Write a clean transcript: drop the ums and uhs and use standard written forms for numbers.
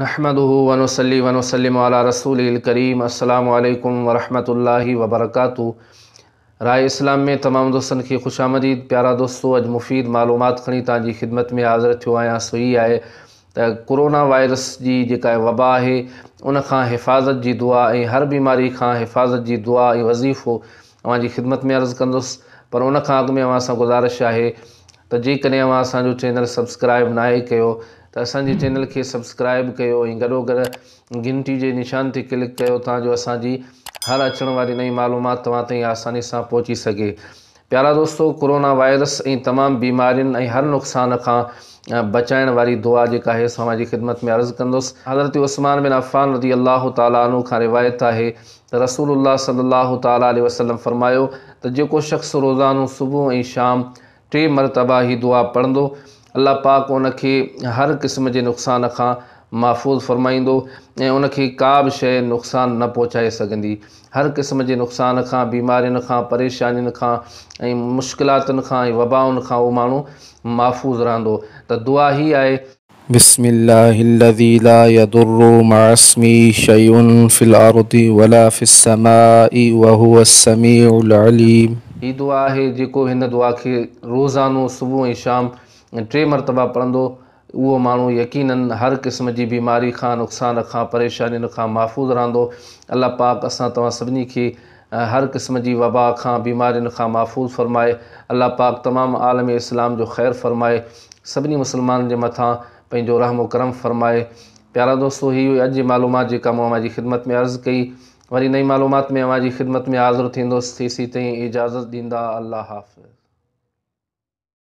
نحمده ونصلي ونسلم علي رسوله الڪريم السلام عليڪم ورحمة الله وبرڪاته راء اسلام ۾ تمام دوستن کي خوش آمديد پيارا دوستو اڄ مفيد معلومات کڻي توهان جي خدمت ۾ حاضر ٿيو آهيان سو هي آهي ته ڪورونا وائرس جي جيڪا وبا آهي ان کان حفاظت جي دعا ۽ هر بيماري کان حفاظت جي دعا ۽ وظيفو اوهان جي خدمت ۾ عرض ڪندس پر ان کان اڳ ۾ اوهان سان گذارش آهي ته جيڪڏهن اوهان اسان جو چينل سبسڪرائب ناهي ڪيو ته اسان جي چينل کي سبسڪرائب ڪيو ۽ گڏوگڏ گهنٽي جي نشان تي ڪلڪ ڪيو تان جو اسان جي هر اچڻ واري نئين معلومات توهان تائين آساني سان پهچي سگهي. پيارا دوستو ڪورونا وائرس ۽ تمام بيمارين ۽ هر نقصان کان بچائڻ واري دعا جيڪا آهي سو اوهان جي خدمت ۾ عرض ڪندس. حضرت عثمان بن عفان رضي الله تعالٰي عنه کان روايت آهي ته رسول الله صلي الله تعالٰي عليه وسلم فرمايو ته جيڪو شخص روزانو صبح ۽ شام ٽي مرتبه هي دعا پڙهندو، الله پاڪ ان کي هر قسم جي نقصان کان محفوظ فرمائيندو ۽ ان کي ڪا به شيء نقصان نه پهچائي سگهندي. هر قسم جي نقصان کان، بيمارين کان، پريشانين کان ۽ مشڪلاتن کان ۽ وبائن کان اهو ماڻهو محفوظ رهندو. ته دعا هي آهي. بسم الله الذي لا يضر مع اسمه شيء في الارض ولا في السماء وهو السميع العليم. هي دعا آهي جيڪو هن دعا کي روزانو صبح ۽ شام ٽي مرتبا پڙهندو اهو ماڻهو يقيناً هر قسم جي بيماري کان نقصان کان پريشانين کان محفوظ رهندو الله پاڪ اسان توهان سڀني کي هر قسم جي وبا کان بيمارين کان محفوظ فرمائي الله پاڪ تمام عالم اسلام جو خير فرمائي سڀني مسلمانن جي مٿان پنهنجو رحم و ڪرم فرمائي پيارا دوستو هي هئي اڄ جي معلومات جيڪا مون اوهان جي خدمت ۾ عرض ڪئي وري نئين معلومات ۾ اوهان جي خدمت ۾ حاضر ٿيندس تيسين تائين اجازت ڏيندا الله حافظ.